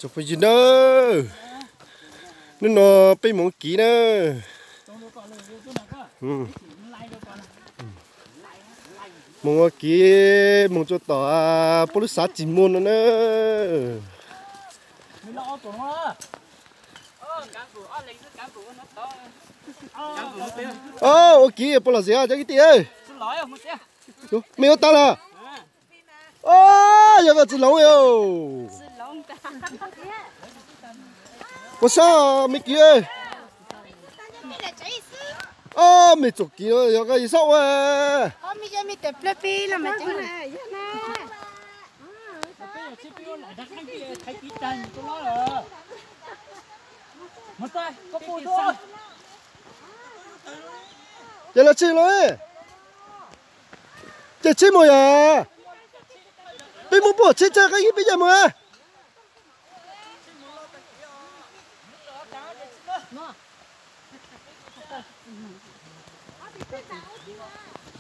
Cov phooj ywg nawb, hnub no peb mus ua kiv nawb. Mus ua kiv, mus tsuas tom puab lub xav tsis muag no nawb. Ua kiv puas lom zem cov kwv tij? Mej ua tau lawm. Yog koj tsis loov. Ua sab me kiv. Mej txom kiv yog koj yog sab ua. Ces los tsheb los, ces tsheb mus yom. Peb muab puag tsheb tshaj qab ib peb caj mus.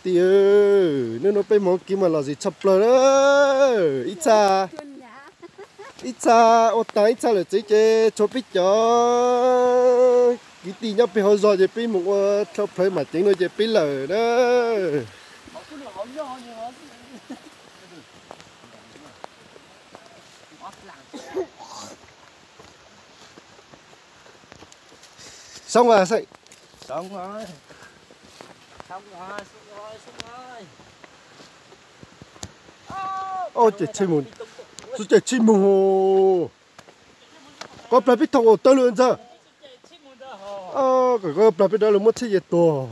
Tij, hnub no peb mus ua kiv mas lom zem tshaj plaws na. Ib txha, ib txha ua tag ib txha lawm tsev ces tshuav peb cov kwv tij nyob peb hauv zos ces peb mus ua dhau plawv mam ceev no ces peb lawm na. Soob a, ces tsheb mus, tsheb mus. Koj plag peb thaum ua tawg lawm ntxawg. Koj plag peb dawb lawm muab tsheb ces tuag.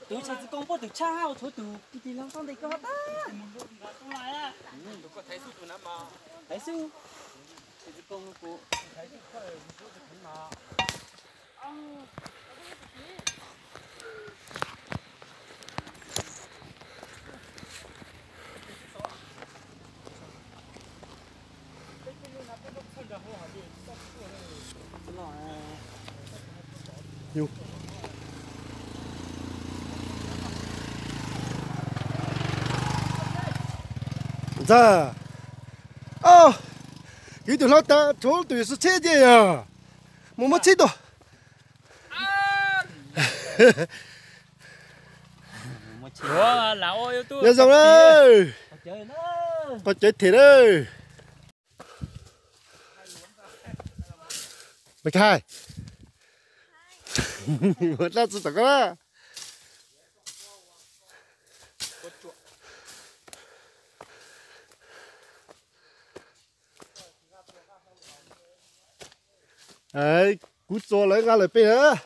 Tus tshaj txiv koob puab tus tshaj ua tshuav tus tis lag txog ntes koj tag. Hais xwb. Ntxawg, kwv tus hlob tas tshuav tus yawm su tsheb ces yog mus muab tsheb tuaj. Nyob zoo na, qhov cawv them na. Mej Khai, ua dab tsi tom koj na? Kuv txua lawv nqa lawm peb na.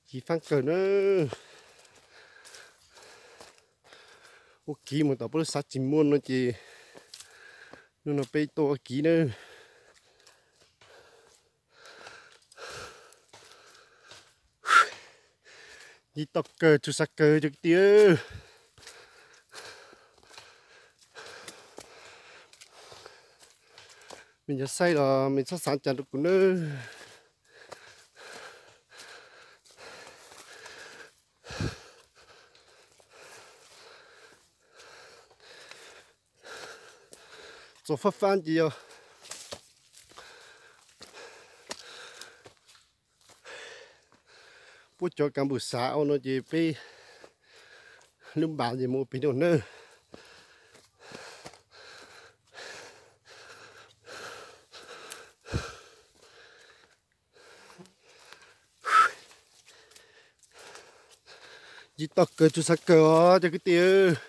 Kiv faab kawg na. Ua kiv mus tom puab lub xav tsis muaj no ces hnub no peb tuaj ua kiv na. Yig toj kawg tsuj xav kawg cov kwv tij. Mej cov saib los mej txhob xav cas rau kuv nawb. Txua fab fab ces yog puab cov kav npum xav ua no ces peb lub npas ces mus ua pem no nawb. Yig toj kawg tsuj xav kawg os cov kwv tij.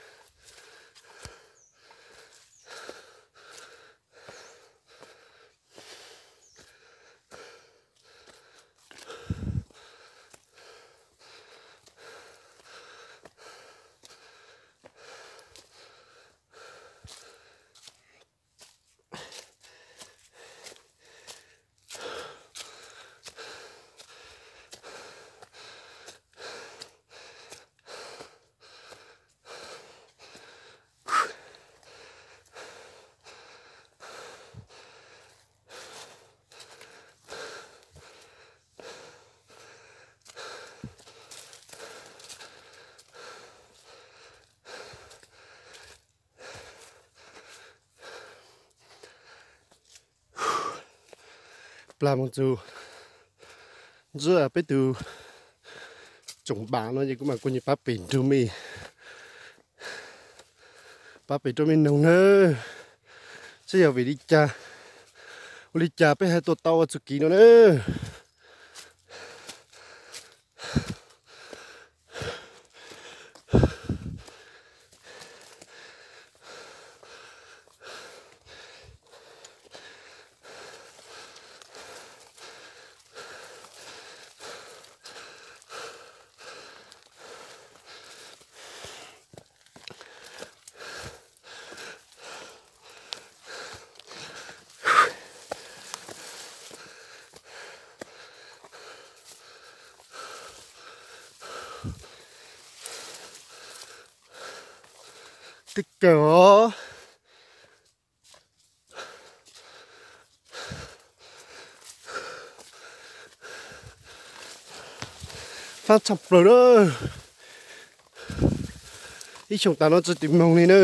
plag moog txug ntsuab peb tug tsoom npaam no ces kuv mam kuas nyuas pab pem nrug mej, pab pem rua mej noog nawb, seb yog vim li cas, ua li cas peb ha tuaj tau ua txuj kev no nawb. Twb kawg os. Faab tshaj plawg na. Ib xyoos tas no tsi tiv moog li na.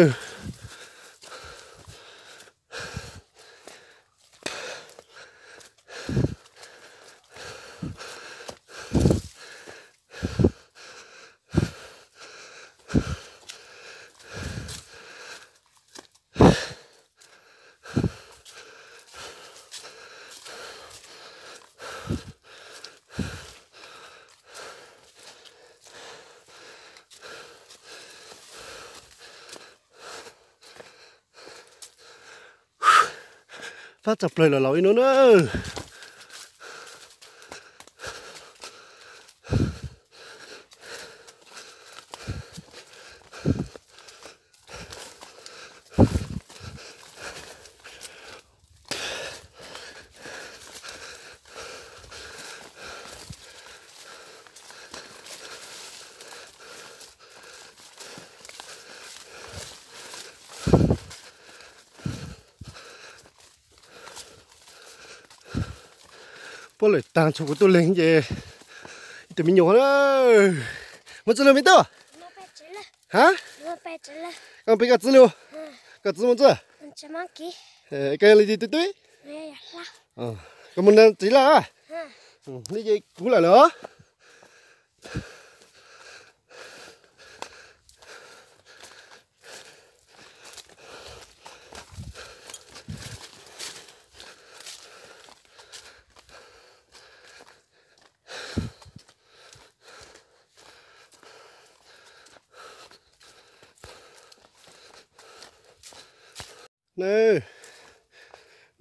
Faab tshaj plawg los laus ib nub na. Puab lawm taag txhua kuv tub leeg ces ib tug me nyuam na. Moog txug lug me tub? Ha? Koj peb koj txiv lug? Koj txiv moog txug? Koj li twb twb? Koj moog nrug txiv lawm? Kuv lawm lawm.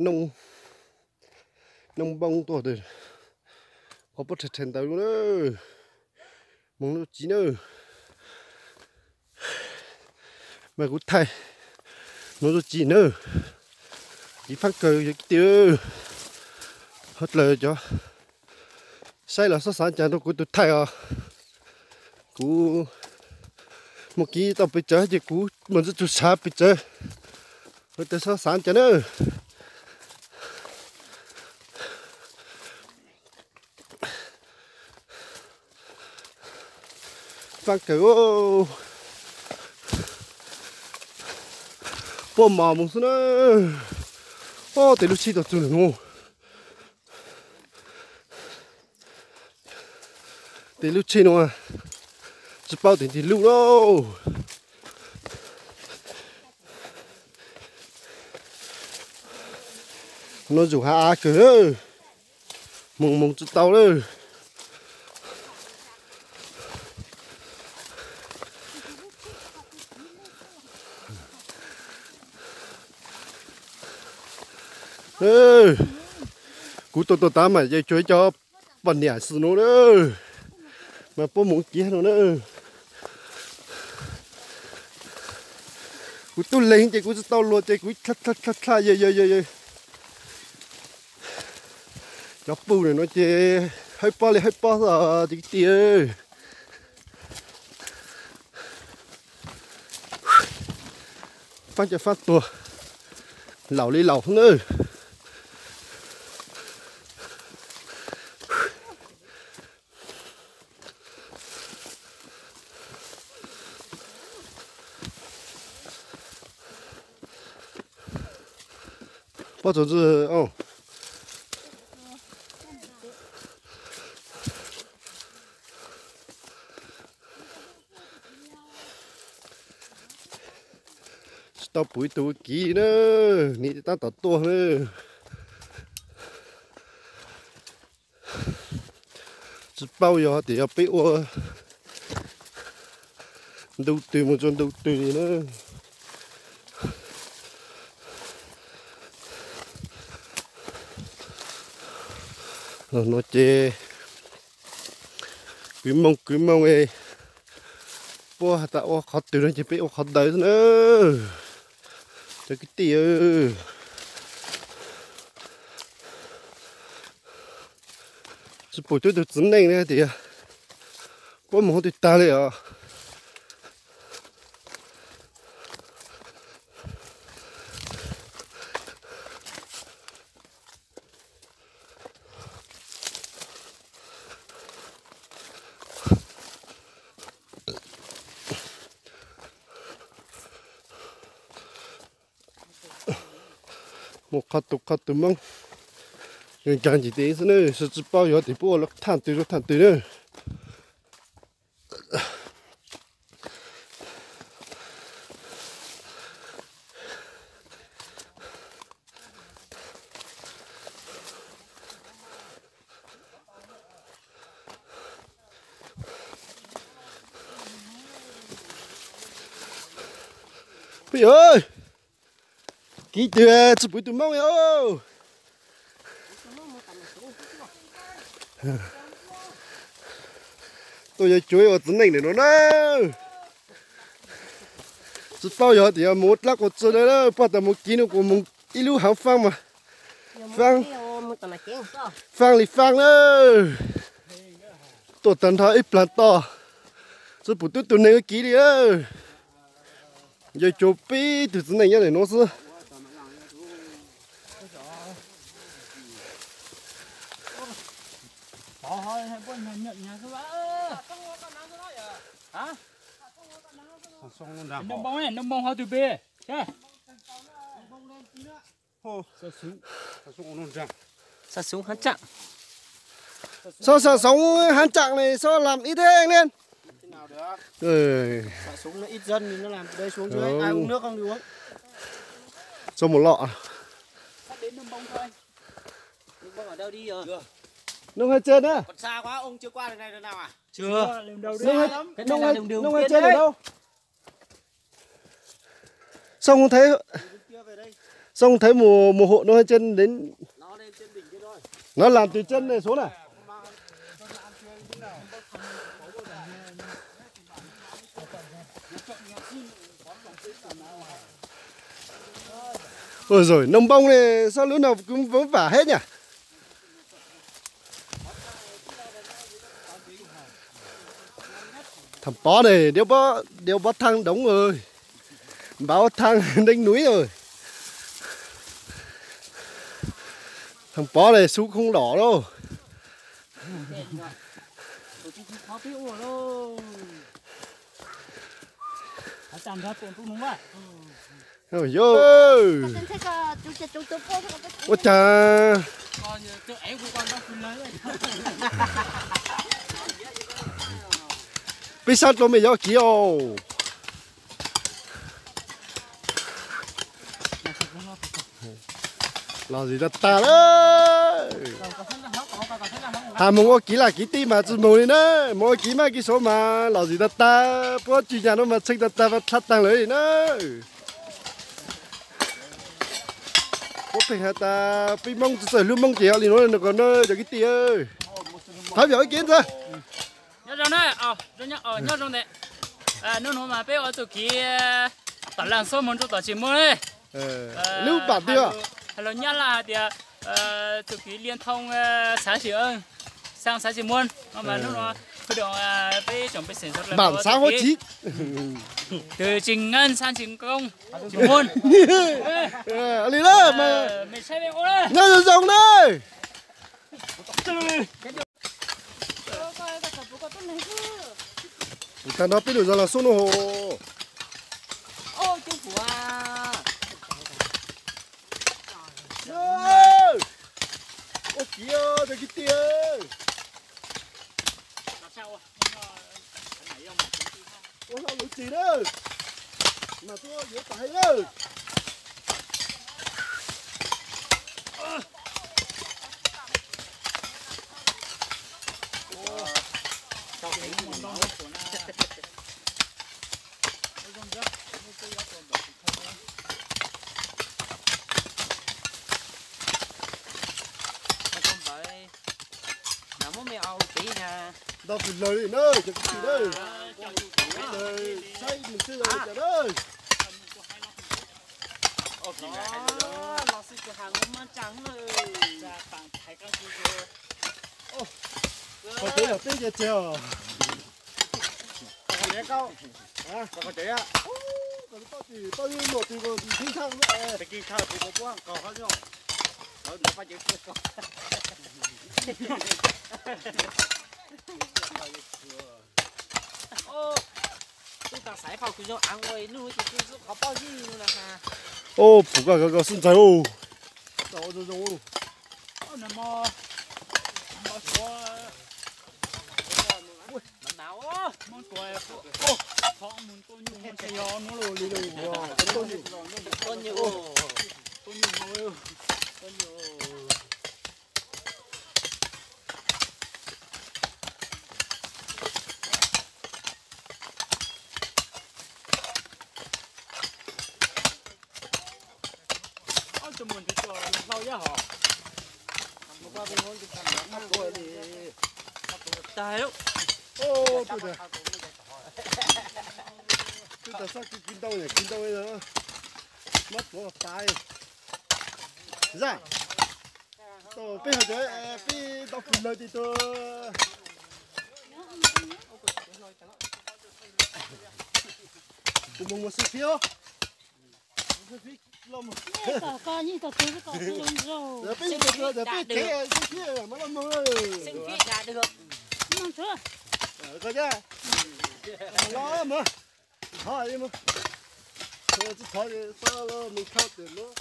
Nawb, noog npoo tuaj, qhov puab rhe rhe ntawd lug na. Moog lub tsi na. Mas kuv thaij nuav lub tsi na. Tsi faab kawg yog kwv tij. Hov dlawg cov saib los xob xaav cas rua kuv tug thaij os. Kuv muaj kev tau pes tsawg ces kuv muaj ntxuj tug sav pes tsawg. Hov dlawg xob xaav cas na. Faab kawg. Puab mos moog xwb na. Ob, tes lub tsheb tuaj txug lawm nuav. Tes lub tsheb nuav tsi paub tes ntawm lub lauj. Nuav zuj hav av kawg. Moog moog tsi tau lawm. Kuv tuaj tuaj taag mas yeej cuag ib cov poj niam xwb nuav na. Mas puab moog kiag nuav na. Kuv tub leeg ces kuv tsi tau luag ces kuv dlha dlha dlha yawg yawg yawg. Cov puj nuav ces hawb pob li hawb pob xwb os kwv tij. Faab cov faab tuag, laus li laus xwb na. Pob txuas ntxwg, tau pum ib tug ua kiv na, nim tab tom tuaj na. Tsis paub yog tias yog peb ua ntu twg mus txog ntu twg li na. Los no ces kwv mooj kwv mooj, puab has tas ua qhov twg no ces peb ua qhov ntawd xwb na. Cov kwv tij, tsis pum twb tus txiv neej na tias puab mus hauv twg tag li os. Mus qhov tus qhov tus Moob, ncaag ncig tes xwb na, tsis paub yog tias puab ua lawv thaaj twg rua thaaj twg na. Phooj ywg, kiv twg tsis pum tus Moob os. Tuaj yuav cuav ua txiv neej ntawm no na. Tsis paub yog tias mus ua dlaab quas txug na, puab tas mus kiv no kuas mus ib lub haav faab mas, faab, faab li faab na. Tuaj tag nrho ib plag toj, tsis pum tub tug neeg ua kiv li. Yog cuav peb tug txiv neej nyob ntawm no xwb. Sao xóm hám chặng này sao làm ít thế anh Liên? Sao xuống nó ít dân thì nó làm từ đây xuống dưới ai uống nước không thì uống. Sao một lọ? Sắp đến Nông Bông thôi. Nông Bông ở đâu đi rồi? Nông Hai Chân á? Còn xa quá, ông chưa qua được này rồi nào à? Chưa. Nông Hai, Cái này Nông là Hai, đường, đường Nông Hai tiên Chân ở đấy. Đâu? Sao không thấy, sao không thấy một, một hộ Nông Hai Chân đến? Nó làm từ chân này xuống này. Ôi rồi, Nông Bông này sao lứa nào cũng vớ vả hết nhỉ? Thằng Pó này đéo bó, đéo bó thang đống rồi. Báo thang đỉnh núi rồi. Thằng Pó này xuống không đỏ đâu. Ôi dồi. Ôi chà. Peb sab dlua mej yuav kiv os. Los zis tag tag lawm. Has moog ua kiv laj kiv tij mas tsi moog li na. Moog ua kiv maj kiv suav mas los zis tag tag, puab tsi nyam no mas tshee tag tag, dlha taag lawm li na. Puab pheej has tas peb Moob tsi txawj hlub Moob ces yog li nuav no cov kwv tij. Thov vim ib kev ntxawg. Nyob zoo na, nyob zoo ntawm, hnub nuav mas peb ua txuj kev tom laag xuab moog rua tom tsis muaj ne. Lub npaam twg? Hais lus Nyab Laj hais tias txuj kev liên thông sáng chiều, sáng sáng chiều muôn. Hnub nuav peb tsoom pej xeem npaam sáng huab tsi, từ Trình Ngân sang Trình Công, Trình Muôn. Li na, nyob zoo zoo na. Tag no peb lug zog los xub no hos. Ua kiv cov kwv tij. Ua lub tsi na. Mas tuaj yuav tas heev lawm. Ntau fwm lawm li na cov kwv tij na. Saib mus xwb los cas na. Qhov peb yog peb ces tseg os. Tau li muaj tus tis thib thaj. Tub tas xaiv pom kuv zoo av ua nug ces kuv xub qhov poj yig no na. Os, pum koj koj xub ntxaig ub. Twb tas xoj kwv kwv ntau kwv ntau, mab tuav tas. Zaj, peb hais tias peb tau fwm lawm tiag tiag. Kuv mus mus xwb thiab. Peb yeej tias peb tsev xwb thiab mas loj mloog. Koj thiab, los mas, thov li mas, tsis thov xob los mus khau tias lub.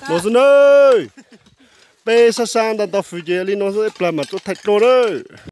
Mus xwb nawb. Peb sab sab ntau ntau fwm ces li no xwb, ib plag mam tuaj thaij dua nawb.